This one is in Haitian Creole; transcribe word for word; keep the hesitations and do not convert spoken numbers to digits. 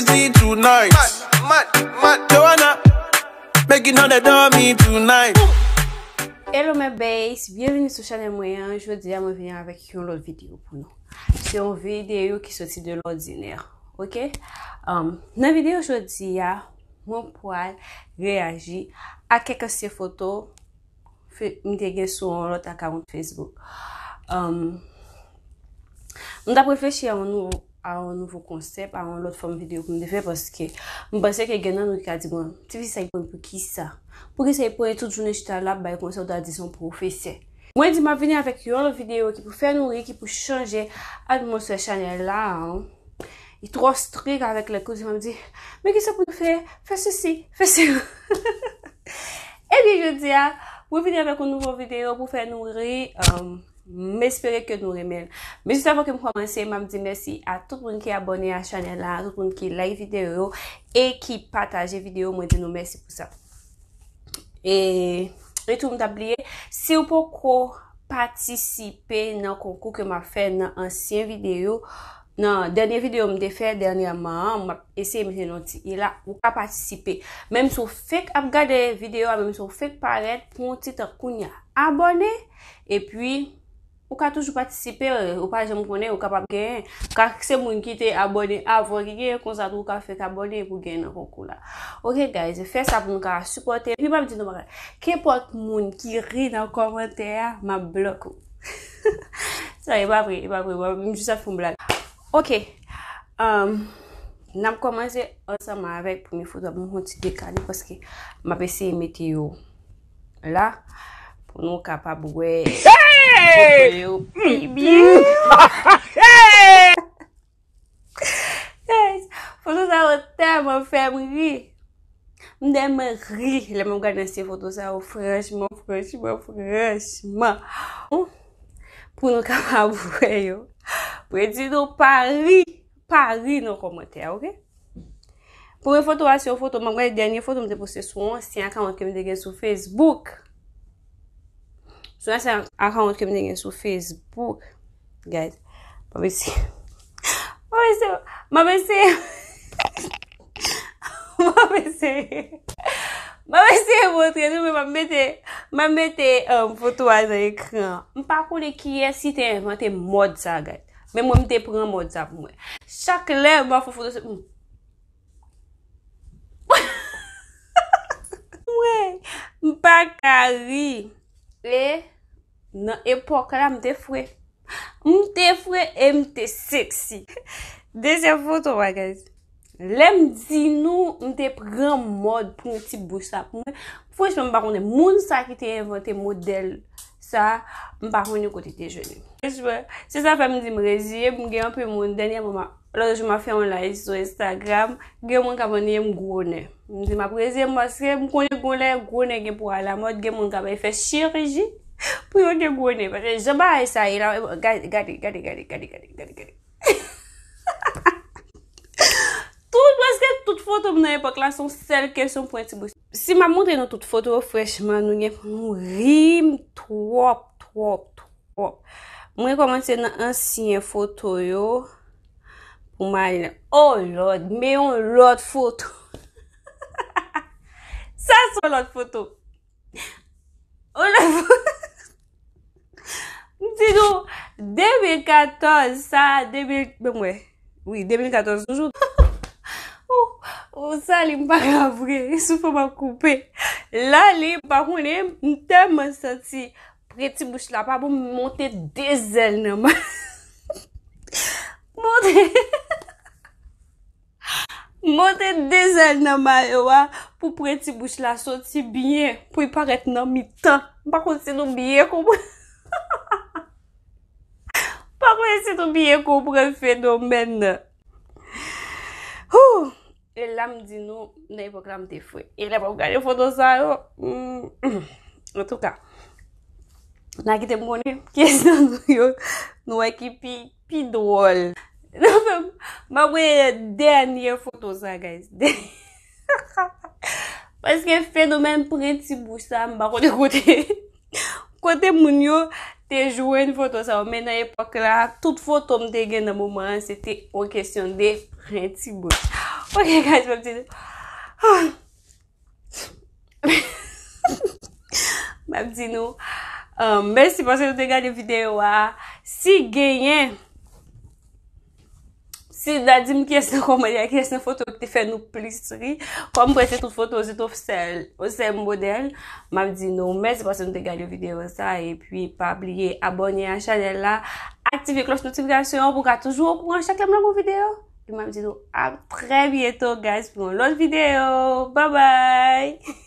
Crazy tonight. Mad, mad, mad. Joanna, making all the dummy tonight. Hello my babes, byenveni sou chanèl mwen an. Jodi a mwen vini avèk yon lòt videyo pou nou. Se yon videyo ki soti de lòdinè, oke? Um, nan videyo jodi a, mwen pral reyaji a kèk ansyen foto fe- m te gen sou yon lòt akawont Facebook. Um, m t ap reflechi a yon nouvo, a yon nouvo konsèp, a yon lòt fòm videyo pou m te fè, paske m panse ke gen nan nou ki ka di, "Bon, tifi sa, li pran pou kisa? Pou kisa li pran tout jounen chita la, ap bay konsèy, ou ta di se yon pwofesè?" Mwen di, m ap vini avèk yon lòt videyo ki pou fè nou ri, ki pou chanje atmosfè chanèl la, an. Li twò strik avèk lè koze, m ap di, "Men kisa pou nou fè? Fè sesi, fè sela." Ebyen, jodi a, mwen vini avèk yon nouvo videyo pou fè nou ri. Um, m espere ke nou renmen l. Men jis avan ke m kòmanse, m ap di mèsi a tout moun ki abòne a chanèl la, a tout moun ki like videyo yo e ki pataje videyo, mwen di nou mèsi pou sa. E, e tou, m t ap bliye, si w poko patisipe nan konkou ke m ap fè nan ansyen videyo, nan dènye videyo m te fè dènyèman an, m ap eseye mete yon ti i la, ou ka patisipe. Menm si w fenk ap gade videyo a, menm si w fenk parèt, pran yon ti tan kounye a, abòne, epi ou ka toujou patisipe, ou pa janm konnen, ou kapab genyen. Ka se moun ki te abòne avan ki genyen, konsa tou ou ka fenk abòne pou genyen nan konkou la. Oke, guys, fè sa pou nou ka sipòte. Epi m ap di nou bagay. Kenpòt moun ki ri nan kòmantè a, m ap bloke w. Sa, e pa vre, e pa vre. M jis ap fè yon blag. Oke. Um, n ap kòmanse ansanm avèk premye foto. Mwen fè yon ti dekale paske m ap eseye mete yo la pou nou kapab wè foto yo pi byen. Guys, foto sa yo tèlman fè m ri. M tèlman ri lè m ap gade ansyen foto sa yo, franchman, franchman, franchman. Pou nou kapab wè yo. Mwen di nou pa ri, pa ri nan kòmantè, oke? Premye foto a se yon foto, m ap gade dènye foto m te poste sou yon ansyen akawont ke m te gen sou Facebook. Sou yon ansyen akawont ke m te gen sou Facebook. Guys, m ap eseye. M ap eseye. M ap eseye. M ap eseye. M ap eseye montre nou, men m ap mete, m ap mete, um, foto a nan ekran. M pa konnen kiyès ki te envante mòd sa, guys. Men mwen, m te pran mòd sa pou mwen. Chak lè m ap fè foto, se, hmm. Mwen, m pa ka ri. E nan epòk la, m te fre. M te fre e m te seksi. Dezyèm foto a, guys. Lè m di nou, m te pran mòd pou yon ti bouch la pou mwen. Franchman, m pa konnen moun sa ki te envante modèl sa, m pa konnen kote te jwenn li. Franchman, se sa fè m di m reziye, m gen anpil moun dènyèman, m a- Lòt jou m ap fè yon live sou Instagram, gen moun k ap anniye m gwo nen. M di m ap reziye m paske m konnen gwo nen, gwo nen gen pou alamòd, gen moun k ap al fè chiriji pou yo gen gwo nen. Paske jan bagay sa ye la, gade, gade, gade, gade, gade, gade, gade, gade. Tout, prèske tout foto m nan epòk la, se yon sèl kesyon pwenti bouch. Si m ap montre nou tout foto yo, franchman, nou gen pou nou ri m twòp, twòp, twòp. Mwen kòmanse nan ansyen foto yo pou m ale nan, oh Lord, men yon lòt foto. Sa se yon lòt foto. Yon lòt foto. M di nou, de mil katòz, sa, de mil, ban m wè. Wi, de mil katòz toujou. Ou, ou sa li m pa ka vre. Soufle m ap koupe. La, li, m pa konnen, m tèlman santi prenti bouch la pa bon, m monte de zèl nan ma-, monte, monte de zèl nan mayo a pou prenti bouch la soti byen, pou l parèt nan mitan. M pa konn si nou byen konprann. M pa konn si nou byen konprann fenomèn nan. Hoo! E la m di nou, nan epòk la m te fre. E lè m ap gade foto sa yo, hmm, antouka, n a kite m konnen kiyès nan nou yo, nou wè ki pi, pi dwòl. M ap voye dènye foto sa, guys. Paske fenomèn prenti bouch sa, m pa konnen kote, kote moun yo te jwenn foto sa yo. Men nan epòk la, tout foto m te gen nan moman an, se te yon kesyon de prenti bouch. Ok, guys, m ap di nou. M ap di nou. Um, mèsi paske nou te gade videyo a. Si genyen, si n a di m kiyès nan kòmantè, kiyès nan foto ki te fè nou plis ri. Kòm mwen se tout foto, se tout sèl, sèl modèl. M ap di nou, mèsi paske nou te gade videyo sa. Epi, pa bliye abòne a chanèl la, aktive klòch notifikasyon an pou w ka toujou okouran chak lè m lage yon videyo. E m ap di nou, a trè byento, guys, pou yon lòt videyo. Bye bye!